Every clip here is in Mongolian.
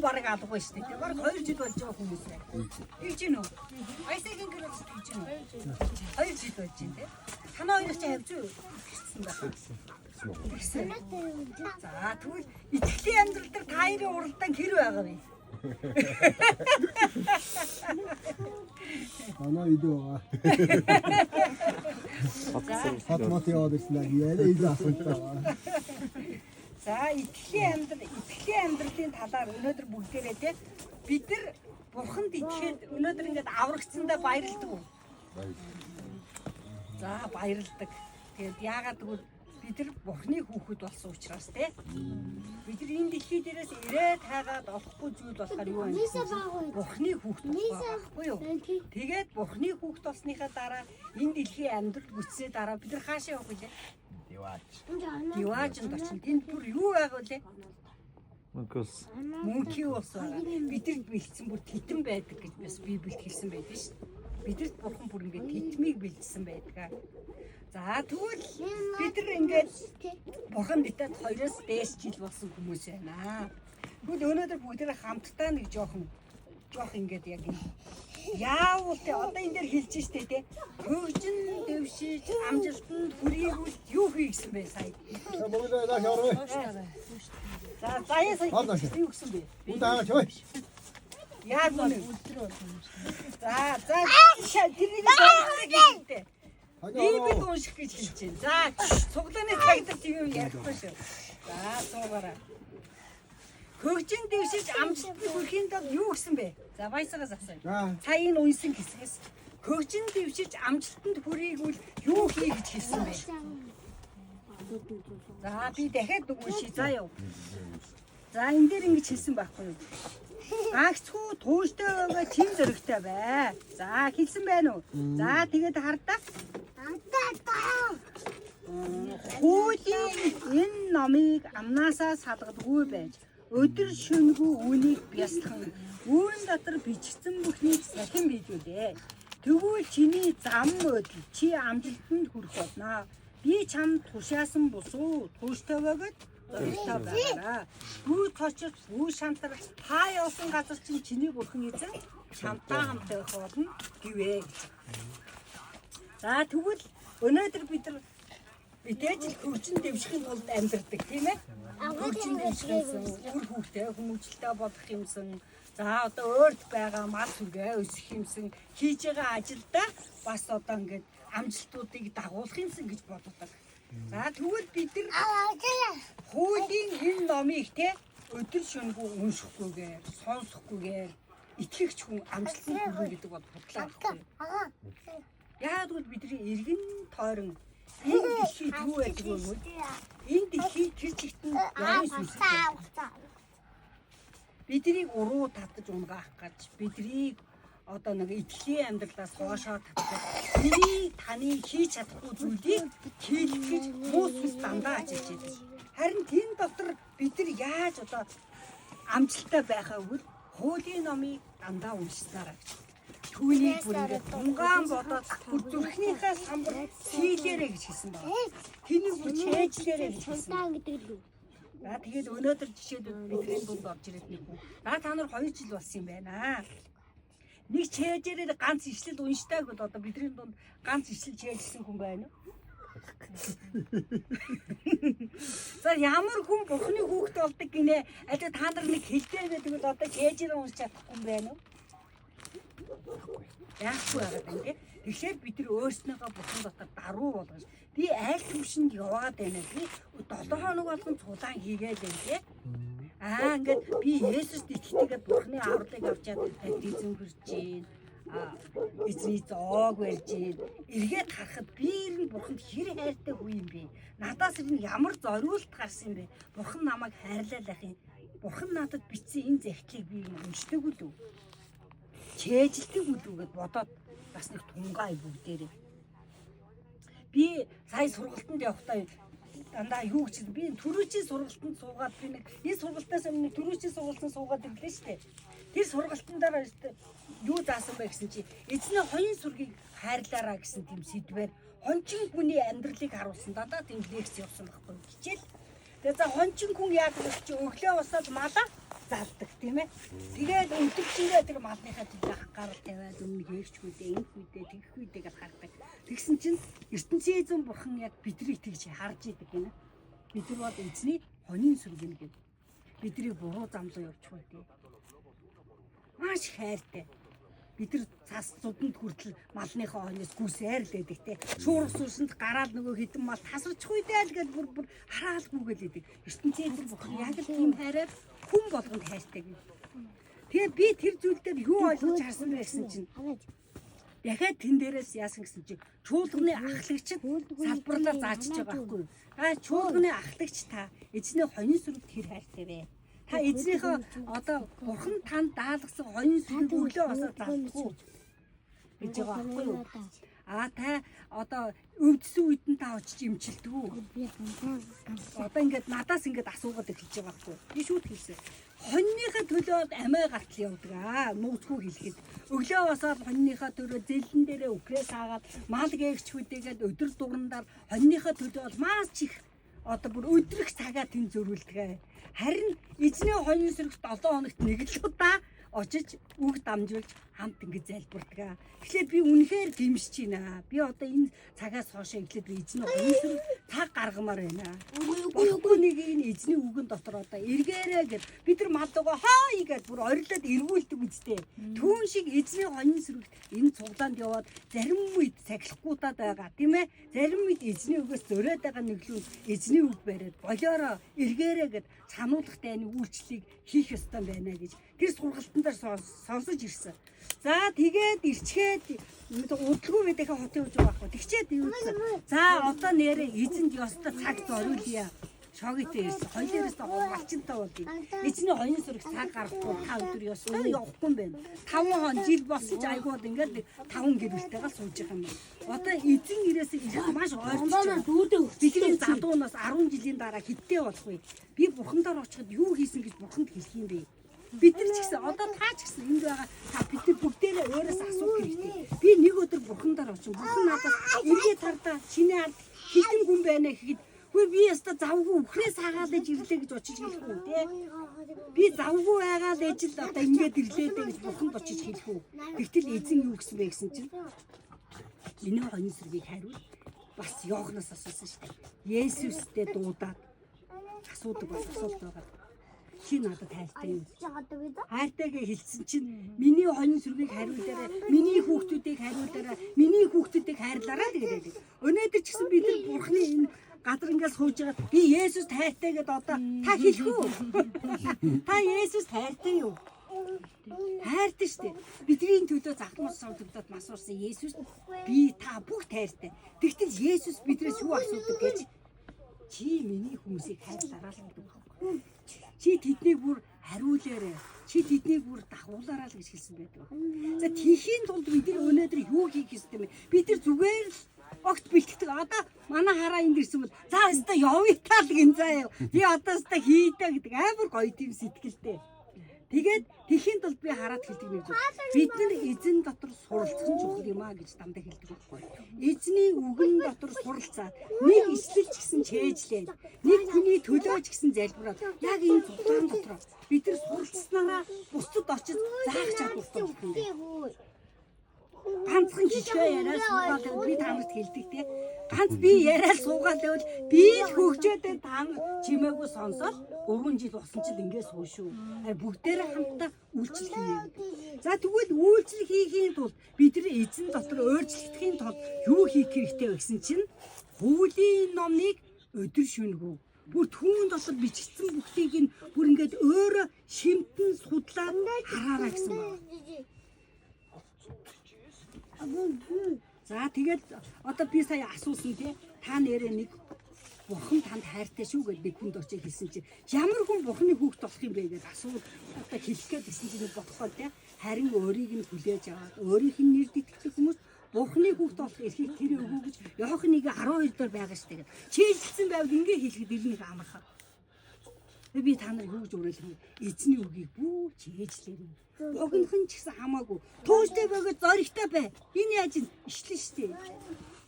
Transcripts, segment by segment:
бараг алга байна шүү дээ. Бараг 2 жил болж байгаа хүмүүс байна. Тэгж гин үү? Баясагийн гэр бол тэгж гин үү? 2 жил болж байна те. Танаа хоёр чи хавж гэрсэн байна. Тэгсэн. За тэгвэл итгэлийн амьдрал дээр та хоёрын уралдаан хэр байгаа вэ? Манай идэ байгаа. Хот мот яваад ирсэн аа. Яриа идэ асуултаа байгаа. За итгэлийн амьдралын талаар өнөөдөр бүгдээрээ те бид нар бурханд итгээд өнөөдөр ингээд аврагдсандаа баярлдаг уу? За баярлдаг. Тэгээд яагаад гэвэл бид нар бурхны хүүхэд болсон учраас те бид нар энэ дэлхий дээрээс ирээд хайгаад олохгүй зүйл болохоор юу вэ? Бурхны хүүхэд болох байхгүй юу? Тэгээд бурхны хүүхэд болсныхаа дараа энэ дэлхийн амьдрал бүтсээ дараа бид нар хаашаа явах вэ? Диваажинд очино. Тэнд бүр юу байгаа вэ? Мөнхөс. Мөнхийн ус байгаа. Бидэрт бэлдсэн бүр титэн байдаг гэж бас Библиэд хэлсэн байдаг шүү дээ. Бидэрт бурхан бүр ингээд титмийг бэлдсэн байдаг. За тэгвэл бид нар ингээд бурхан бидэд 2-оос дээш жил болсон хүмүүс байна. Тэгвэл өнөөдөр бүгдээрээ хамтдаа нэг жоохон жоох ингээд яг юм яавал те одоо энэ дээр хэлж штэ те хөгжин дэвшиж амжилтанд хүрээгүй юу хий гэсэн бэ сая. За бүгдээ даа яваа. За заяа сая Хол доош. юу гэсэн бэ? Үд аач ой. Яг үнэ. За за тэрнийг хэлдэг. Библи унших гэж хэлж байна. За цуглааны цаг дээр тийм юм ярихгүй шүү. За суугаарай. Хөгжин дэвшиж амжилтанд хүрэхийн тулд юу гэсэн бэ? За баясагаас асууя. За. Сая энэ унсан хэсгээс хөгжин дэвшиж амжилтанд хүрээгүй юу хий гэж хэлсэн бэ? За би дахиад үг уншия заа юу. За энэ дээр ингэж хэлсэн байхгүй юу? Гагцхүү тууштай байгаа чин зөрөгтэй бай. За хэлсэн байна уу? За тэгээд хардаа. Хуулийн энэ номыг амнаасаа салгадгүй байж өдөр шөнөгүй үүнийг бясалган үүн дотор бичигдсэн бүхнийг сахин биелүүлээ. Тэгвэл чиний зам өдөл чи амжилтанд хүрэх болно. Би чамд тушаасан бусуу тууштай бөгөөд зоригтой байгаарай. Бүү цочор, бүү шантар хаа явсан газар чинь чиний бурхан эзэн чамтай хамт байх болно гэвэ гэж. За тэгвэл өнөөдөр бид нар мэдээж л хөгжин дэвшихийн тулд амьдардаг тийм ээ. Хөгжин дэвшихсэн, үр хүүхдээ хүмүүжлэлтэй болох юмсан. За одоо өөрт байгаа мал сүргээ өсөх юмсан, хийж байгаа ажилдаа бас одоо ингээд амжилтуудыг дагуулах юмсан гэж боддог. За тэгвэл бид нар хуулийн энэ номыг те өдөр шөнөгүй уншихгүйгээр, сонсохгүйгээр итгэгч хүн амжилтанд хүрнэ гэдэг бол бодлоо байхгүй. Яагаад гэвэл бидний эргэн тойрон энэ дэлхийд юу байдаг вэ? Энэ дэлхийд тэр чигт нь ёрын сүнс байдаг. Биднийг уруу татаж унгаах гэж биднийг одоо нэг итгэлийн амьдралаас хоошоо татаж миний таны хийж чадахгүй зүйлийг хийх гэж муу сүнс дандаа ажиллаж байдаг. Харин тэн дотор бид нар яаж одоо амжилттай байхаа гэвэл хуулийн номыг дандаа уншсанараа гэж. Түүнийг бүр ингээд тунгаан бодоод бүр зүрхнийхээ самбар сийлээрэ гэж хэлсэн байна. Тэнийг бүр чэйжлээрэ гэж хэлсэн. За тэгээд өнөөдөр жишээлбэл бидний дунд орж ирээд нэг хүн. За та нар 2 жил болсон юм байна. Нэг чэйжээрээ ганц ишлэл уншдаг бол одоо бидний дунд ганц ишлэл чэйжсэн хүн байна уу? За ямар хүн бурхны хүүхэд болдог гинэ? Аль та нар нэг хэлтэй байдаг бол одоо чэйжээрээ уншиж чадахгүй юм байна уу? Яахгүй байгаа юм тий. Тэгэхээр бид нар өөрснийхөө бурхан дотор даруй болгож би аль түвшинд яваад байна би 7 хоног болгон цулаан хийгээл байна тий. Аа ингээд би Есүст итгэдэг бурханы авралыг авчаад баптизм хүрч гин. Аа эзний зоог барьж гин. Эргээд харахад би ер нь бурханд хэр хайртай хүн юм бэ? Надаас ер нь ямар зориулт гарсан юм бэ? Бурхан намайг хайрлал ах юм. Бурхан надад бичсэн энэ захидлыг би уншдаг үлээ? Чэйжилдэг үлээ гэд бодоод бас нэг тунгаа бүгдээрээ. Би сая сургалтанд явахдаа дандаа юу гэж би түрүүчийн сургалтанд суугаад би нэг энэ сургалтаас өмнө түрүүчийн сургалтанд суугаад ирлээ шүү дээ. Тэр сургалтан дээр юу заасан бэ гэсэн чи эзний хоёрын сүргийг хайрлаараа гэсэн тийм сэдвээр хончин хүний амьдралыг харуулсан. Дандаа тийм лекц явсан байхгүй хичээл. Тэгээ за хончин хүн яадаг вэ чи өглөө босоод малаа Залдаг, тийм ээ. Тэгээд өдөржингөө тэр малныхаа төлөө гарал тавиад өмнө хээрчгүй дээ, ингэх үедээ, тэгэх үедээ гэж хардаг. Тэгсэн чинь ертөнцийн эзэн бурхан яг бидрийг тэгж харж идэг гинэ. Бид нар бол эзний хонин сүргэн гэв. Бидний буруу зам руу явчих үү. Маш хайртай. Бид нар цас зуданд хүртэл малныхаа хойноос гүсээр л байдаг те. Шуурх сүрсэнд гараал нөгөө хідэн мал тасарчих үедээ л гэж бүр бүр хараалгүйгээл идэг. Ертөнцийн эзэн бурхан яг л тийм хайраар хүн болгонд хайртай гэв. Тэгээ би тэр зүйл дээр юу ойлгож харсан бэ гэсэн чинь дахиад тэн дээрээс яасан гэсэн чинь чуулганы ахлагчид салбарлаар заачиж байгаа байхгүй юу? А чуулганы ахлагч та эзний хонин сүрэгт хэр хайртай вэ? Та эзнийхээ одоо бурхан танд даалгасан хонин сүргийг өглөө босоод залдаггүй гэж байгаа байхгүй юу? А та одоо өвдсөн үед нь та очиж эмчилдэг үү? Одоо ингээд надаас ингээд асуугаад эхэлж байгаа байхгүй юу? Би шүүд хэлсэн. Хоньныхаа төлөө амиа гартал явдаг аа. Нууцгүй хэлэхэд. Өглөө босоод хоньныхаа төлөө зэлэн дээрээ үхрээ саагаад мал гээгчхүүдээгээд өдөр дурандаар хоньныхаа төлөө бол маш их одоо бүр өдрөх цагаа тэн зөрүүлдэг. Харин эзний хонин сөрөгт 7 хоногт нэг л удаа очиж үг дамжуулж хамт ингэж залбирдаг. Тэгэхээр би үнэхээр гимшиж байна. Би одоо энэ цагаас хойш эхлээд би эзний хонин сөрөг цаг гаргамаар байна. Болохгүй нэг энэ эзний үгэн дотор одоо эргээрээ гэд бид нар малдгаа хаа гэд бүр орилоод эргүүлдэг үстэй. Түүн шиг эзний хонин сөрөгт энэ цуглаанд яваад зарим үед сахилахгүйдаад байгаа, тийм ээ. Зарим үед эзний үгээс зөрөөд байгаа нэглүүн эзний үг бариад болоороо эргээрээ гэд сануулах дайны үйлчлэлийг хийх ёстой байна гэж тэр сургалтын дээр сонсож ирсэн. За тэгээд ирчгээд удалгүй байдаахаа хотын явж байгаа байхгүй. Тэгчээд юу гэсэн. За одоо нэрээ эзэнд ёстой цаг зориулъя. Шогитой ирсэн. Хоёулаас малчинтай болъё. Эзний хоёрын сүрэг цаг гаргахгүй та өдөр ёстой явахгүй юм байна. 5 хон жил болсон ч айгүй бол ингээд 5 гэр бүлтэйгээ сууж байгаа юм байна. Одоо эзэн ирээс ирэх маш ойртож байна. Бидний залуунаас 10 жилийн дараа хэдтэй болох вэ? Би бурхандаар очиход юу хийсэн гэж бурханд хэлэх юм бэ? Бид нар ч гэсэн одоо та ч гэсэн энд байгаа та бид нар бүгдээрээ өөрөөс асуух хэрэгтэй. Би нэг өдөр бурхандаар очин. Бурхан надаас эргээ тардаа чиний ард хитэн хүн байна гэхэд үгүй би яста завгүй үхрээ саагаад ээж ирлээ гэж очиж хэлэх үү те? Би завгүй байгаа л ээж л одоо ингээд ирлээ дээ гэж бурханд очиж хэлэх үү? Тэгтэл эзэн юу гэсэн бэ гэсэн чинь миний хонин сүргийг хариул бас Йоханнаас асуусан шүү дээ. Есүстэй дуудаад асуудаг бас асуулт байгаа. Чи надад хайртай юу? Хайртайгээ хэлсэн чинь миний хонин сүргийг хариулаарай, миний хүүхдүүдийг хариулаарай, миний хүүхдүүдийг хайрлаарай л гэдэг. Өнөөдөр ч гэсэн бид нар бурхны энэ газар ингээд сууж байгаа би Есүст хайртай гэдээ одоо та хэлэх үү? Та Есүст хайртай юу? Хайртай шүү дээ. Бидний төлөө захмал сувдагдаад мас урсан Есүс би та бүгд хайртай. Тэгтэл Есүс бидрээс юу асуудаг гэж чи миний хүмүүсийг хайрлаарай л гэдэг байхгүй. Чи тэднийг бүр хариулаарай. Чи тэднийг бүр дагуулаарай л гэж хэлсэн байдаг. За тийхийн тулд бид нар өнөөдөр юу хийх ёстой юм бэ? Бид нар зүгээр л огт бэлтгэдэг. Одоо манай хараа энд ирсэн бол за өстө явъя тал гин заа юу. Би одоо өстө хийдэ гэдэг амар гоё тийм сэтгэлтэй. Тэгээд тийхийн тулд би хараад хэлдэг нэг зүйл. Бид нар эзэн дотор суралцах нь чухал юм а гэж дандаа хэлдэг байхгүй. Эзний үгэн дотор суралцаад нэг ишлэл ч гэсэн чэйжлээд нэг хүний төлөө ч гэсэн залбираад яг энэ цуглаан дотор бид нар суралцсанараа бусдад очиж заах чадвартай болох юм байна. Ганцхан хичээ яриад суугаад байвал би та нарт хэлдэг те. Ганц би яриад суугаад байвал би л хөгжөөд та нар чимээгүй сонсоод 3 жил болсон чинь ингэ суу шүү. Бүгдээрээ хамтдаа үйлчлэл хийе. За тэгвэл үйлчлэл хийхийн тулд бид нар эзэн дотор өөрчлөгдөхийн тулд юу хийх хэрэгтэй вэ гэсэн чинь хуулийн номыг өдөр шөнөгүй бүр түүн дотор бичигдсэн бүхнийг нь бүр ингээд өөрөө шимтэн судлаад хараараа гэсэн байна. За тэгээд одоо би сая асуусан тий та нэрээ нэг бурхан танд хайртай шүү гэж нэг хүнд очиж хэлсэн чинь ямар хүн бурханы хүүхэд болох юм бэ гэж асуул одоо хэлэх гээд гэсэн чинь бодохгүй тий харин өөрийг нь хүлээж аваад өөрийнх нь нэрд итгэдэг хүмүүс бурханы хүүхэд болох эрхийг тэр өгөө гэж Иохан 1:12 дээр байгаа шүү дээ. Чийжилсэн байвал ингэ хэлэхэд ирнэ амархан. Би та нар юу гэж уриалах юм? Эзний үгийг бүү чийжлээрэй. Богинохон ч гэсэн хамаагүй. Тууштай бөгөөд зоригтой бай. Энэ яаж ишлэн штэ.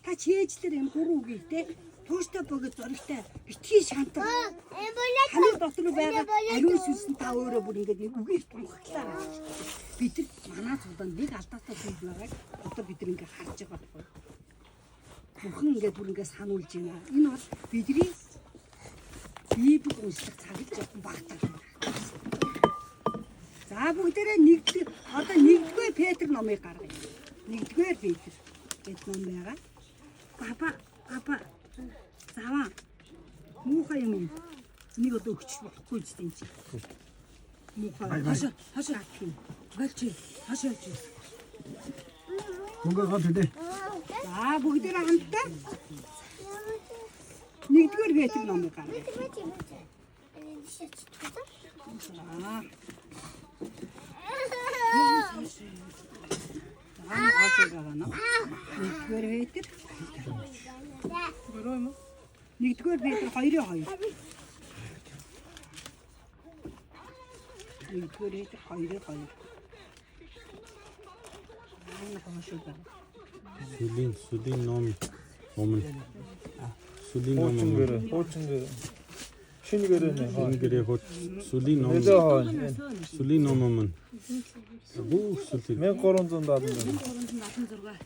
Та чийжлэр энэ гурван үгийг те. Тууштай бөгөөд зоригтой битгий шантар. Хамгийн дотор байгаа ариун сүнс нь та өөрөө бүр ингээд нэг үгийг тунхаглаа. Бид нар манай цуглаанд нэг алдаатай зүйл байгааг одоо бид нар ингээд харж байгаа байхгүй. Бурхан ингээд бүр ингээд сануулж байна. Энэ бол бидний Библи уншлах цаг л жоохон багтаа. За бүгдээрээ нэгдүгээр одоо нэгдүгээр Петр номыг гаргая. Нэгдүгээр Петр гэдэг ном байгаа. Папа папа заваа муухай юм юм. Энийг одоо өгч болохгүй ч тийм чи. Муухай. Хашаа хашаа галчи хашаа чи. Мөнгө гол төдөө. За бүгдээрээ хамтдаа нэгдүгээр Петр номыг гаргая. За. За хойш байгаа ном. Нэгдүгээр Петр. Нэгдүгээр Петр 2-2. Нэгдүгээр Петр 2-2. Энэ хойш байгаа. Сүлийн ном өмнө. Сүлийн ном Хуучин өмнө. гэрээ, хуучин гэрээ. Шинэ гэрээ нэ. Шинэ гэрээ хот сүлийн ном. Нэлээ хойно. Сүлийн ном өмнө. Бүх сүлийг 1376. 1376.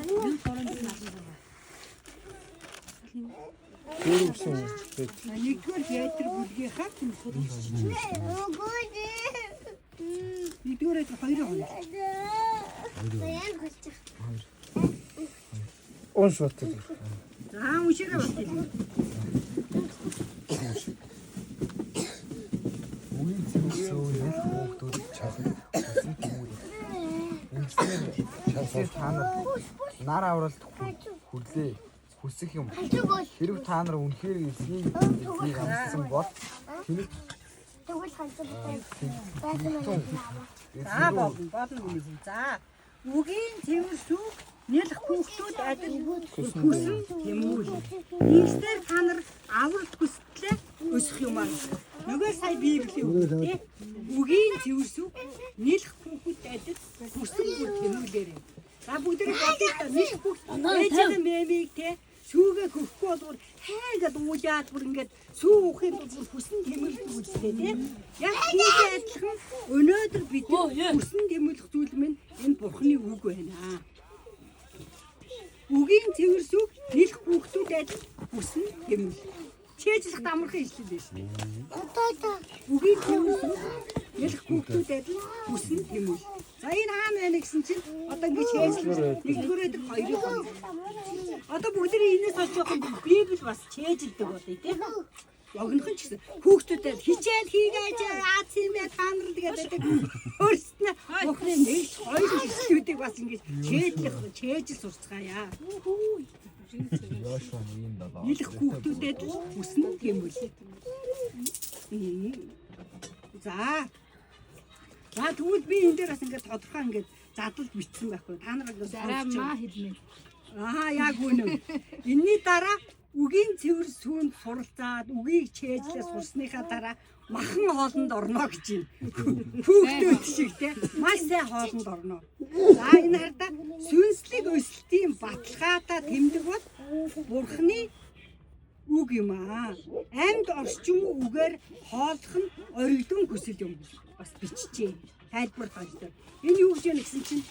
1376. Дөрөвсөн. Нэгдүгээр Петр бүлгийнхаа нэгдүгээр Петр 2-2. Унш батал. За уншаарай бас тийм. Үгийн цэвэрсөө нэлх хүүхдүүд чалаг хүсэн тэмүүлэг. Ингэснээр та нар нар авралт хүрлээ хүсэх юм. Хэрв та нар үнэхээр эзний эзнийг амссан бол тэнэг За болно болно гэнэ. За үгийн цэвэр сүг нэлх хүүхдүүд адил хүсэн тэмүүлэг. Ингэснээр та нар авралт хүстлээ өсөх юм аа. Нөгөө сая Библийн үг тий. Үгийн цэвэр сүг нэлх хүүхэд адил хүсэн бүр тэмүүлээрэй. За бүгдээ бодъё та нэлх хүүхд ээжийн мэмийг тий сүүгээ хөхгүй бол хай ингээд уулаад бүр ингээд сүү уухын тулд бүр хүсэн тэмүүлдэг үстэй тий. Яг түүнтэй адилхан өнөөдөр бид хүсэн тэмүүлэх зүйл минь энэ Бурхны үг байна. Үгийн цэвэр сүг нэлх хүүхдүүд адил хүсэн тэмүүлэх. Чэйжлэх амархан ишлэл байна шүү дээ. Үгийн цэвэр сүг нэлх хүүхдүүд адил хүсэн тэмүүлэх. За энэ хаана байна гэсэн чинь одоо ингэж чэйжлэх нэгдүгээр өдөр хоёрын хоёр. Одоо бүгдээ энэс хойш жоохон Библи бас чэйжилдэг болъё тий. Богинохон ч гэсэн хүүхдүүдэд хичээл хийгээч аз юм бэ та нар л гэдэг өөрсдөө Бурхны нэг хоёр ишлүүдийг бас ингэж чэйжлэх чэйжил сурцгаая. Йошуа 1:7. Нэлэх хүүхдүүдэд л хүсэн тэмүүлэг. За. За тэгвэл би энэ дээр бас ингээд тодорхой ингээд задлж бичсэн байхгүй. Та нар ингээд Дараа сонсч маа хэлнэ. Аа яг үнэн. Энийний дараа үгийн цэвэр сүүнд суралцаад үгийг чэйжлээ сурсныхаа дараа махан хоолнд орно гэж байна. Хүүхдүүд шиг те маш сайн хоолнд орно. За энэ хардаа сүнслэг өсөлтийн баталгаатай тэмдэг бол Бурхны үг юм аа. Амьд орчин үгээр хооллох нь оригдон хүсэл юм гэж бас бичжээ. Тайлбар тайлбар. Энэ юу гэж яана гэсэн чинь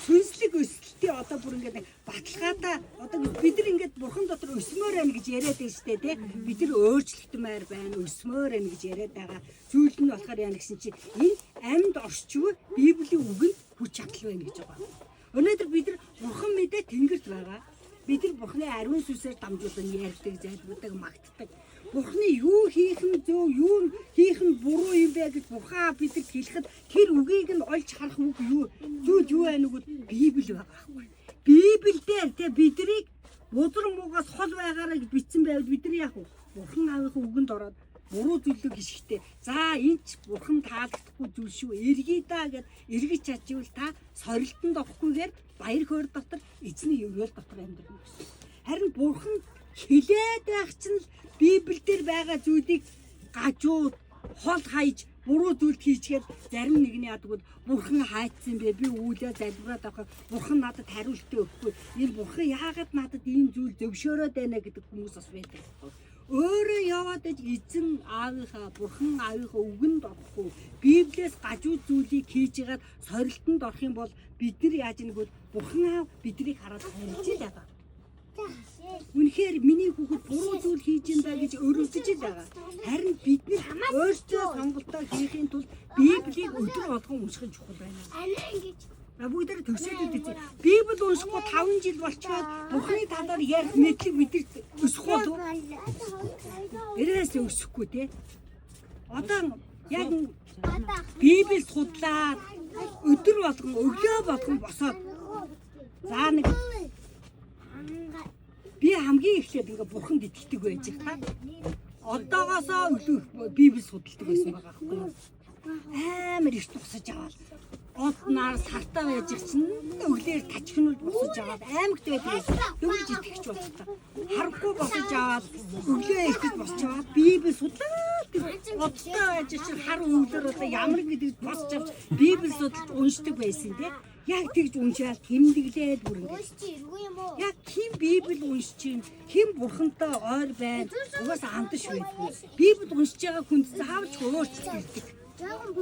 сүнслэг өсөлтийн одоо бүр ингээд баталгаатай одоо бид нар ингээд бурхан дотор өсмөр байна гэж яриад байна шүү дээ тий. Бид нар өөрчлөгдмээр байна, өсмөр байна гэж яриад байгаа. Зүйл нь болохоор яана гэсэн чинь энэ амьд орчив Библийн үгэнд хүч чадал байна гэж байгаа. Өнөөдөр бид нар бурхан мэдээ тэнгэрт байгаа. Бид нар бурханы ариун сүнсээр дамжуулан ярьдаг, залбирдаг, магтдаг. Бурханы юу хийх нь зөв, юу хийх нь буруу юм бэ гэж бурхан бидэнд хэлэхэд тэр үгийг нь олж харах үг юу зүйл юу байна вэ гэвэл Библи байгаа байхгүй. Библиэлд тэ биднийг бузар муугаас хол байгаараа гэж бичсэн байвал бид нар яах вэ? Бурхан аавынхаа үгэнд ороод буруу зүйлийг гიშгтэй. За энэ ч бурхан таалагдахгүй зүйл шүү. Эргий да гэд эргэж чадчихвал та сорилтонд орохгүйгээр баяр хөөр дотор эзний өрөөл дотор амьдрна гэсэн. Харин бурхан хилээд байх чинь л Библиэлд байгаа зүйлийг гажууд хол хайж Буруу зүйл хийчгээд зарим нэгний яадаг бол бурхан хайцсан бэ? Би үүлээ залбираад авах. Бурхан надад хариултаа өгөхгүй. Энэ бурхан яагаад надад ийм зүйл зөвшөөрөөд байна гэдэг хүмүүс бас байдаг. Өөрөө яваад иж эзэн аавынхаа бурхан аавынхаа үгэнд орохгүй Библиэс гажуу зүйлийг хийж ягаад сорилтонд орох юм бол бид нар яаж нэгвэл бурхан аав биднийг хараад харилж л байгаа. Үнэхээр миний хүүхэд буруу зүйл хийж юм даа гэж өрөвдөж л байгаа. Харин бид нар өөрсдөө сонголтоо хийхийн тулд Библийг өдөр болгон унших нь чухал байна. Бүгдээр төгсөөд үзье. Библи уншихгүй 5 жил болчихоод Бурхны талаар ярих мэдлэг бидэрт өсөх болов. Эрээс өсөхгүй те. Одоо яг Библи судлаад өдөр болгон өглөө болгон босоод за нэг би хамгийн эхлээд ингээ Бурханд итгэдэг байж та. Одоогоосоо өглөө Библи судалдаг байсан байгаа байхгүй юу? Амар их тусаж аваад однаар сартаа байж чинь өглөөр тачхнуул босож аваад аймагт байдаг дөнгөж итгэж болтой. Харахгүй босож аваад өглөө ихэд босч аваад Библи судлаад одтой байж чинь хар өглөөр одоо ямар гэдэг босч авч Библи судалж уншдаг байсан тий. Яг тэгж уншаал тэмдэглээд бүр ингэ. Яг хэн Библи уншиж чинь хэн бурхантай ойр байна угаасаа андаш байдгүй. Библи уншиж байгаа хүнд заавал ч өөрчлөлт ирдэг.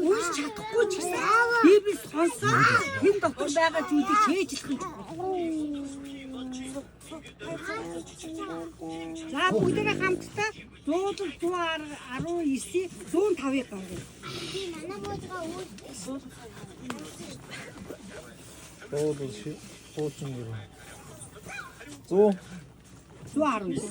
Уншиж чадахгүй ч гэсэн Библи сонсоод хэн дотор байгаа зүйлийг шээжлэх нь чухал. За бүгдээрээ хамтдаа 119-ийг 105-ыг гаргая. Буулал ши. Хуучин гэрээ. 100 119.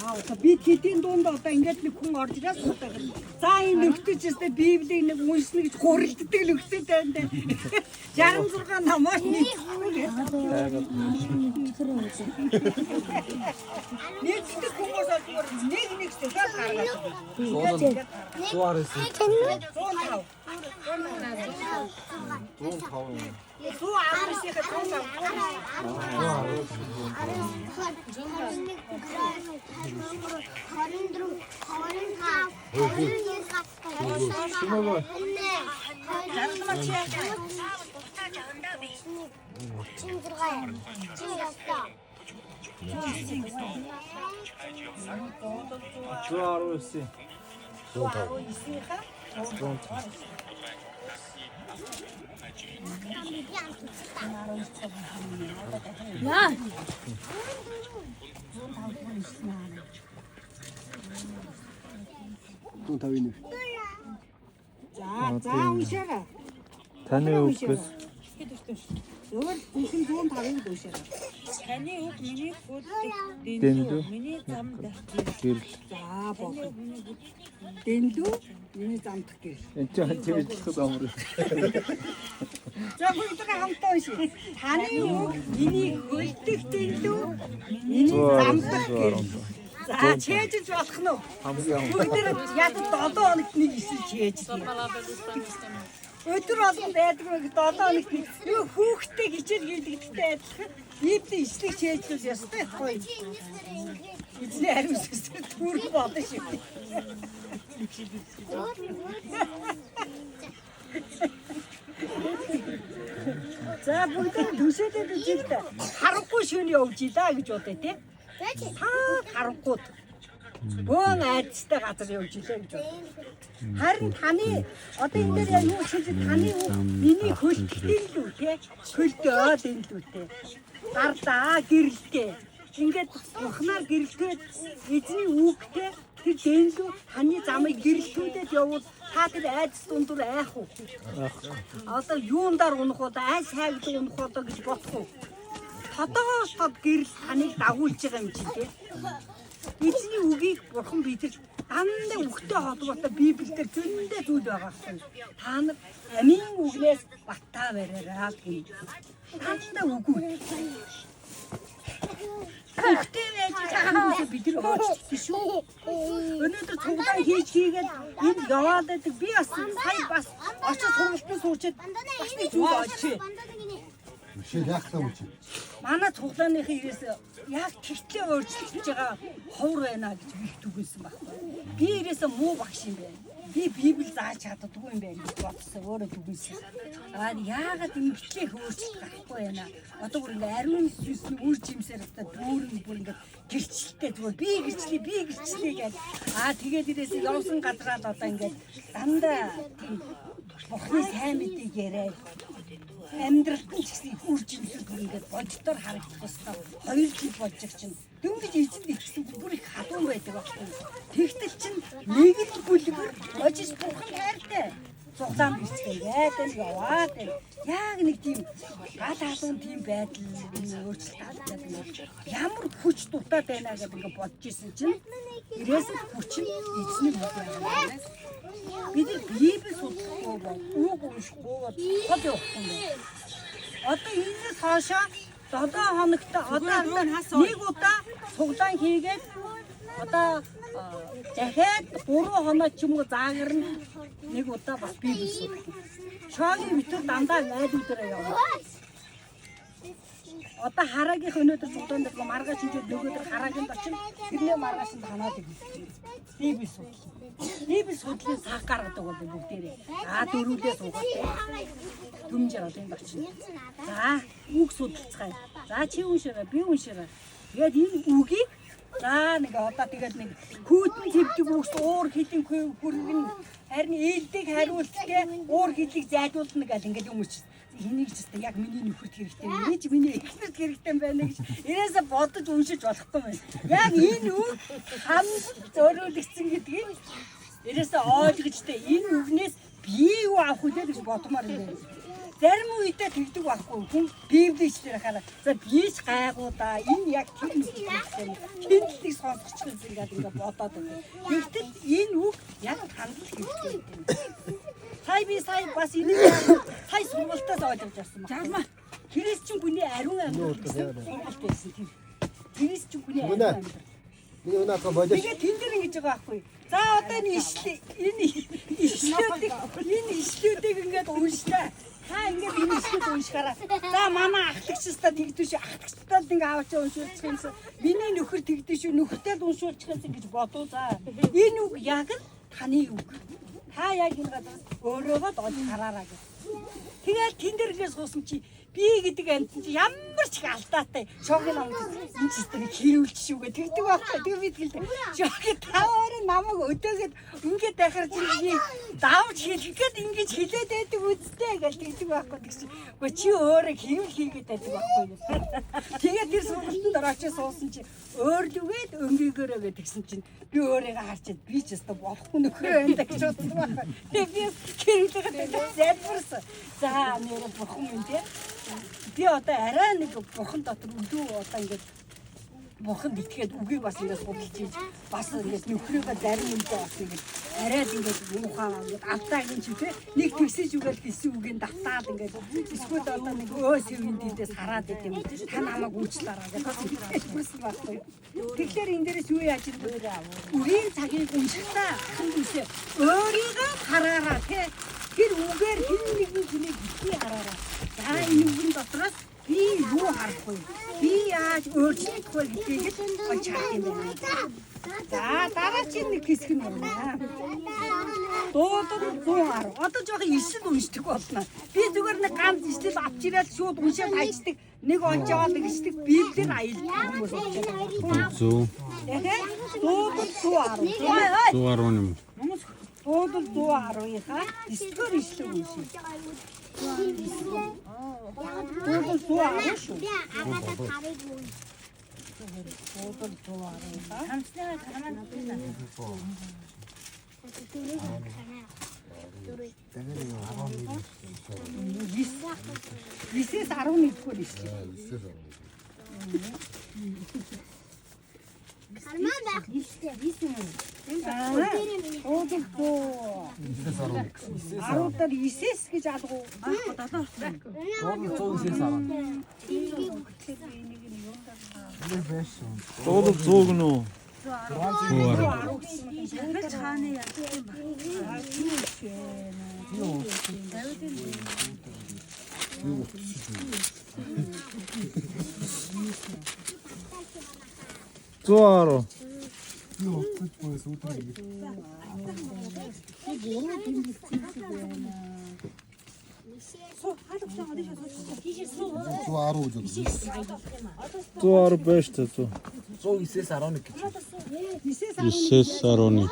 За одоо би тэдийн дунд одоо ингээд нэг хүн орж ирээд суудаг. За энэ нөхдөж өстэй Библийг нэг уншна гэж хуралддаг нөхдөд байна даа. 66 номоор нэг. Нэгдэг хүмүүс бол нэг нэг сөдөө гаргаад. 119. 105. 105 юм. 119-ийн 105. 119. 119-ийн 105. Яа. 151. За за уншаарай. Таны үгээс Өөр бүхэн 105-ыг уншаарай. Таны үг миний хөлдөг Дэндүү. дэндүү. Миний зам дах гэрэл. За боо. Дэндүү миний замдах гэрэл. Энд чинь чиглэх амар. За бүгдээ хамтаа уншъя. Таны үг миний хөлдөх дэндүү миний замдах гэрэл. За чэйжж болох нь уу? Хамгийн амар. Бүгдээ ядад 7 хоногт нэг исэл чэйжлээ. Өдөр болгон байдгүй 7 хоногт нэг юу хүүхдтэй хичээл хийлэгдэлтэй адилхан Библийн ишлэг чэйжлүүл ёстой байхгүй. Эзний хариу сүсээр түүрэх болно шүү. За бүгдээ төсөөлөд үзье л дээ. Харанхуй шөнө явж илаа гэж бодъё те. Та харанхуйд бөөн айдастай газар явж илээ гэж бодъё. Харин таны одоо энэ дээр яг юу шилж таны үг миний хөлтөл лүү те. Хөлдөөд энэ лүү те. Гарлаа гэрэлтэй. Ингээд бурхнаар гэрэлтээд эзний үгтэй тэр дэнлүү таны замыг гэрэлтүүлээд явуул та тэр айдас дундуур айх уу? Одоо юундаар унах уу? Ай сайгд унах уу гэж бодох уу? Тодоос тод гэрэл таныг дагуулж байгаа юм чи те. Эзний үгийг бурхан бидэнд дандаа үгтэй холбоотой Библиэлд зөндөө зүйл байгаа гэсэн. Та нар амийн үгнээс баттаа бариараа л гин. Дандаа үгүй. Үгтэй байж байгаа бид нар уучлах шүү. Өнөөдөр цуглаан хийж хийгээд энд яваад байдаг. Би бас сая бас очиж сургалтанд суучаад бас нэг зүйл олчихъя. Чи яах юм чи? Манай цуглааныхын ирээс яг тэгтлээ өөрчлөгдөж байгаа ховор байна гэж би их түгэнсэн байхгүй. Би ирээсээ муу багш юм байна. Би Библи зааж чаддаггүй юм байна гэж бодсон. Өөрөө түгэнсэн. Аа яагаад ингэтлээ их өөрчлөлт гарахгүй байна. Одоо бүр ингээ ариун сүнсний үр жимсээр одоо дүүрэн бүр ингээ гэрчлэлтэй зүгээр би гэрчлээ би гэрчлээ гэж. Аа тэгээд ирээсээ явсан газраа л одоо ингээ дандаа тийм Бурхны сайн мэдээг яриад амьдралд нь ч гэсэн их үр жимсүүд бүр ингээд боддоор харагдах ёстой. Хоёр жил болж байгаа чинь дөнгөж эзэнд итгэсэн бүр их халуун байдаг байхгүй. Тэгтэл чинь нэг л бүлгэр очиж бурхан хайртай. Цуглаан бицгээгээд л яваад байна. Яг нэг тийм гал халуун тийм байдал өөрчлөлт алдаад байна. Ямар хүч дутаад байна гэдээ ингээд бодож исэн чинь ирээс л хүч нь эзний үг байна. Бид нар Библи судлахгүй бол үг уншихгүй бол хол явахгүй юм байна. Одоо энэс хойшоо 7 хоногт одоо нэг удаа цуглаан хийгээд одоо дахиад 3 хоног ч юм уу заагарна нэг удаа бас Библи судлах. Шогийн битэр дандаа айлуудаараа явна. Одоо хараагийнх өнөөдөр цуглаан дээр маргааш шинжээд нөгөөдөр хараагийнх очин тэрнээ маргааш нь танаад ирнэ. Библи судлах. Библи судлалын цаг гаргадаг бол бүгдээрээ. Аа дөрвөлээ суугаад төмжөр олон очино. За үг судалцгаая. За чи уншаарай, би уншаарай. Тэгээд энэ үгийг за нэг одоо тэгээд нэг хүүтэн зэвдэг үгс уур хилийн хүргэн харин ээлдэг хариулттай уур хилийг зайлуулна гэл ингээд юм уч. Энийг ч гэсэн яг миний нөхөрт хэрэгтэй, миний ч миний эхнэрт хэрэгтэй байна гэж ерөөсө бодож уншиж болохгүй юм. Яг энэ үг хамт зориулагдсан гэдгийг ерөөсө ойлгож тэ энэ үгнээс би юу авах вэ гэж бодмоор юм байна. Зарим үедээ тэгдэг байхгүй хүн Библийг ч дээр хараа. За би ч гайгүй да. Энэ яг тэр юм. Хинтлийг сонсгочих юм ингээд ингээд бодоод байна. Тэгтэл энэ үг яг хандлах хэрэгтэй юм. Сая би сая бас энийг сая сургалтаас ойлгож авсан байна. Христчин хүний ариун амьдрал гэсэн сургалт байсан тийм. Христчин хүний ариун амьдрал. Миний өнөө бодож. Тэгээд тэн дээр ингэж байгаа байхгүй. За одоо энэ ишлээ энэ ишлүүдийг энэ ишлүүдийг ингээд уншлаа. Та ингээд энэ ишлүүд уншихаараа. За манай ахлагчдаа тэгдэж шүү. Ахлагчдаа л ингээд авч уншуулчих юмсан. Миний нөхөр тэгдэж шүү. Нөхөртэй л уншуулчих юмсан гэж бодуу за. Энэ үг яг л таны үг. Та яг энэ газар өөрөөгөө олж хараараа гэж. Тэгэл тэн дээр ингээд суусан чи би гэдэг амьтан чи ямар ч их алдаатай. Шогийн намайг энэ ч өстө хэрүүлч шүү гэ тэгдэг байхгүй. Тэг би тэгэл шогийн та өөрөө намайг өдөөгээд ингээд байхаар чи би давж хэлэх гээд ингэж хэлээд байдаг үсттэй гэж тэгдэг байхгүй. Тэгсэн. Үгүй чи өөрөө хэрүүл хийгээд байдаг байхгүй. Тэгээд тэр сургалтанд орооч суусан чи өөрлөгөөд өнгийгөөрөө гэж тэгсэн чинь би өөрийгөө харчаад би ч өстө болохгүй нөхрөө байна гэж бодсон байхгүй. Тэг би хэрүүлээгээд залбирсан. За нэр бурхан минь те. Би одоо арай нэг бурхан дотор өдөө одоо ингээд бурханд итгээд үгийг бас ингээд судалж ийж бас ингээд нөхрийгөө зарим үедээ бас ингээд арай л ингээд муухай ингээд алдаа юм чи те нэг тэгсэж үгээл хэлсэн үгийг давтаад ингээд эсвэл одоо нэг өө сэвэн дийдээс хараад байт юм та намайг уучлаарай гэж бас хэлсэн байхгүй. Тэгэхээр энэ дээрээс юу яаж юм бэ? Үгийн цагийг уншихдаа хэн үсэ өөрийгөө хараараа те тэр үгээр хэн нэгэн хүнийг битгий хараараа. За энэ үгэн дотроос би юу харах вэ? Би яаж өөрчлөх вэ гэдгийг олж харах юм байна. За дараагийн нэг хэсэг нь байна. Дуудан 110. Одоо жоохон ишлэл уншдаг болно. Би зүгээр нэг ганц ишлэл авч ирээд шууд уншаад хайчдаг. Нэг олж аваад нэг ишлэг Библиэр аялдаг хүмүүс болж байгаа. 100. Тэгэхээр дуудан 110. 110 юм. Дуудан 110-ийнхаа 9-р ишлэг уншия. Дуудан 110 шүү. Дуудан 110-ийнхаа Висээс 11-р ишлэг. Дуудан 100. 10 дээр 9-с гэж алгуу. Дуудан 109-ээс 10. Энийг байш шүү. Дуулал 100 гэнэ үү? 110. Шахаж хааны яддаг юм ба. 110. Би утсаж буй сүүдрэг ингэ. Суу хаалга 110 гэж байна. 110 байж та 100. 109-ээс 11 гэж. 9-11.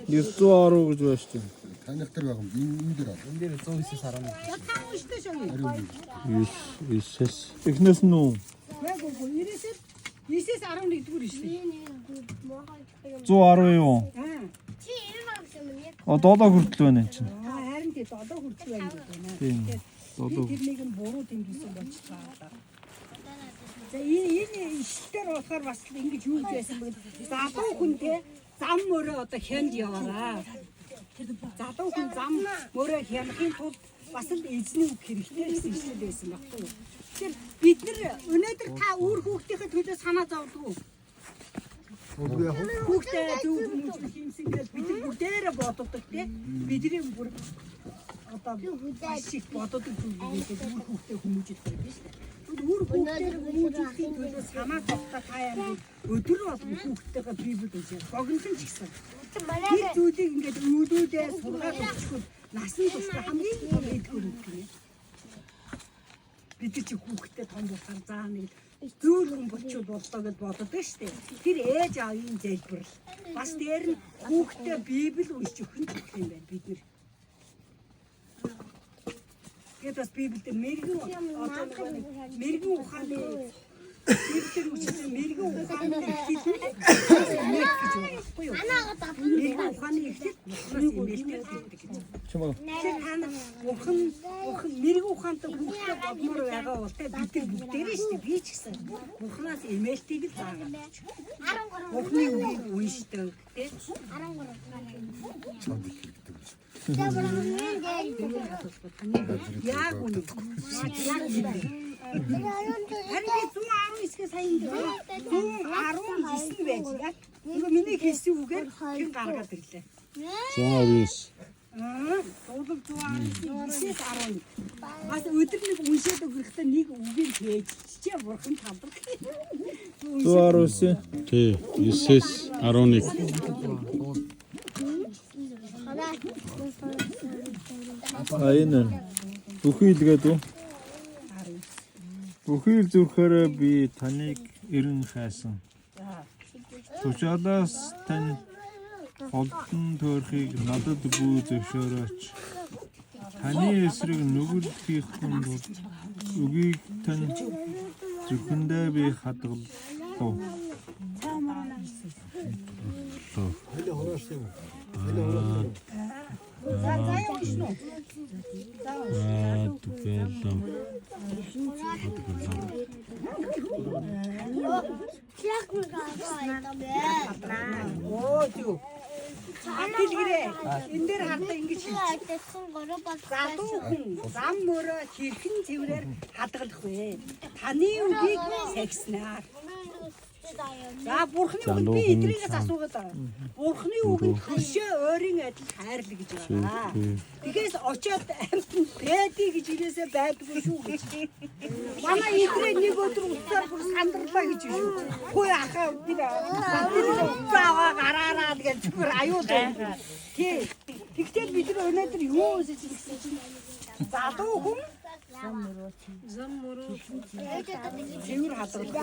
910 гэж байж та. Таних дээр байгаа юм. Энэ дээр аа. Энэ дээр 109-ээс 11. Та унштай шүү. 9 9-с Эхнээс нь үү? Үгүй 9-ээс 11 дугаар шүү. 110 юу? Аа. А 7 хүртэл байна энэ чинь. Харин тий 7 хүртэл байна гэдэг байна. Тийм. Би 7. тэрнийг нь буруу тэмдэглэсэн болж байгаа. За энэ ишлэлээр болохоор бас ингэж юу гэж байсан бэ? Залуу хүнтэй зам мөрөө одоо хянд яваараа. Залуу хүн зам мөрөө хянахын тулд бас л эзний үг хэрэгтэй гэсэн ишлэл байсан байхгүй юу? Тэгэхээр бид нар өнөөдөр та үр хүүхдийнхээ төлөө санаа зовдөг уу? Хүүхдээ зөв хүмүүжүүлэх юмсан гэж бид нар бүгдээрээ боддог тий. Бидний бүр одоо маш их боддог зүйл гэдэг үр хүүхдээ хүмүүжүүлэх байдаг шүү дээ. Тэгвэл үр хүүхдээ хүмүүжүүлэхийн төлөө санаа зовхдоо та яа өдөр болгон хүүхдтэйгээ библ уншаа. Богинохон ч гэсэн. Тэр зүйлийг ингээд өвлүүдээ сургаад өгчхөл насны тусдаа хамгийн том эдгүр гэдэг юм. Бид нар чи хүүхдтэй том болохоор заа нэг зөөл хүн болчвол боллоо гэж боддог шүү дээ. Тэр ээж аавын залбирал. Бас дээр нь хүүхдээ библ уншиж өгөх нь чухал юм байна бид нар. Тэгээд бас библиэд мэрэгэн одоо нэг мэрэгэн ухааны библиэр үчсэн мэрэгэн ухааны эхлэл нь гэж байгаа байхгүй юу? Мэрэгэн ухааны эхлэл Бурханаас эмээлтэй гэдэг гэж. Чимээ. Тэгэхээр та нар бурхан мэрэгэн ухаантай хүүхдээ бодмоор байгаа бол тэ бид нар бүгдээрээ шүү дээ. Би ч гэсэн бурханаас эмээлтийг л заагаад. Бурханы үгийг уншдаг тэ. Чамд их хэрэгтэй гэж. Яг үнэ. Яг үнэ. Харин би 119-гээ сая ингэ 119 байж яг. Нөгөө миний хэлсэн үгээр хэн гаргаад ирлээ. 119. Аа, дуулал 119-ээс 11. Бас өдөр нэг уншаад өгөхдөө нэг үгийг хээжчихээ бурхан талбар. 119. Тий, 9-с 11. А энэ бүхий л гэдэг үү? Бүхий л зүрхээрээ би таныг эрен хайсан. Тушаалаас тань холдон төөрхийг надад бүү зөвшөөрөөч. Таны эсрэг нүгэл хийхгүй тул үгийг тань зүрхэндээ би хадгалав. Хөлөө хороос юм. Хөлөө хороос юм. За за яа уншина уу? Аа, түгэлээ. Оо зү. Дэлгэрээ. Энэ дээр хардаа ингэж хэлж. Залуу хүн зам мөрөө хэрхэн цэврээр хадгалах вэ? Таны үгийг сахиснаар. За бурхны үгэнд би Залуу хүн эдрийгээс зам асуугаад байгаа. Бурхны үгэнд хөшөө ойрын адил хайрлаг гэж байгаа. Тэгээс очиод амьтан байдгийг гэж ирээсээ байдгүй шүү гэж. Манай идрээ нэг өдөр утсаар бүр сандарлаа гэж шүү. Хөөе ахаа би утсаа аваа гараараа гэж зүгээр аюул байна. Тий. Тэгтэл бид нар өнөөдөр юу үзэж ирсэн чинь залуу хүн цэвэр хадгалах.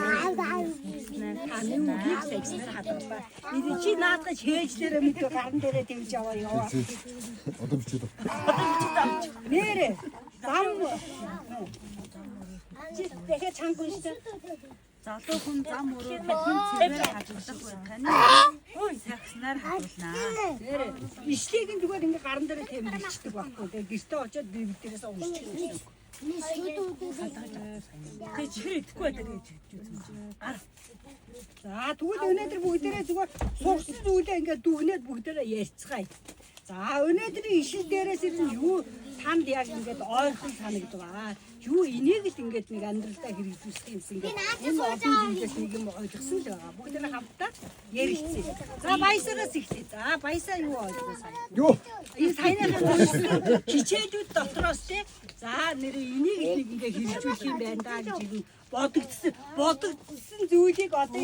Таны үгийг сагсаар хадгалаа. Энэ чи наадах хээжлээрээ мэдээ гаран дээрээ тэгж аваа яваа. Одоо бичээд. Нэрэ зам чи дахиад чанга унштай. Залуу хүн зам өрөө хэрхэн цэвэр хадгалах вэ? Таны сахиснаар хадгалнаа. Нэрэ ишлэгийг нь зүгээр ингээ гаран дээрээ тэмдэглэждэг байхгүй. Тэгээ гэртээ очиод библи дээрээс уншчих гэсэн. Тэгээ чихэр идэхгүй байдаг гэж хэлж үзсэн. Гар. За тэгвэл өнөөдөр бүгдээрээ зүгээр сурсан зүйлээ ингээ дүгнээд бүгдээрээ ярьцгаая. За, өнөөдрийн ишил дээрээс ирэн юу танд яг ингээд ойрхон санагдваа. Юу энийг л ингээд нэг амьдралдаа хэрэгжүүлэх юмсан ингээд энэ олон зүйлээс нэг юм ойлгосон л байгаа. Бүгд нэг хамтдаа ярилцъя. За, баясагаас эхлэе. За, баясаа юу ойлгосон? Юу? Энэ саяныхаа уншсан хичээлүүд дотроос те за нэр энийг л нэг ингээ хэрэгжүүлэх юм байна даа гэж юм бодогдсон зүйлийг одоо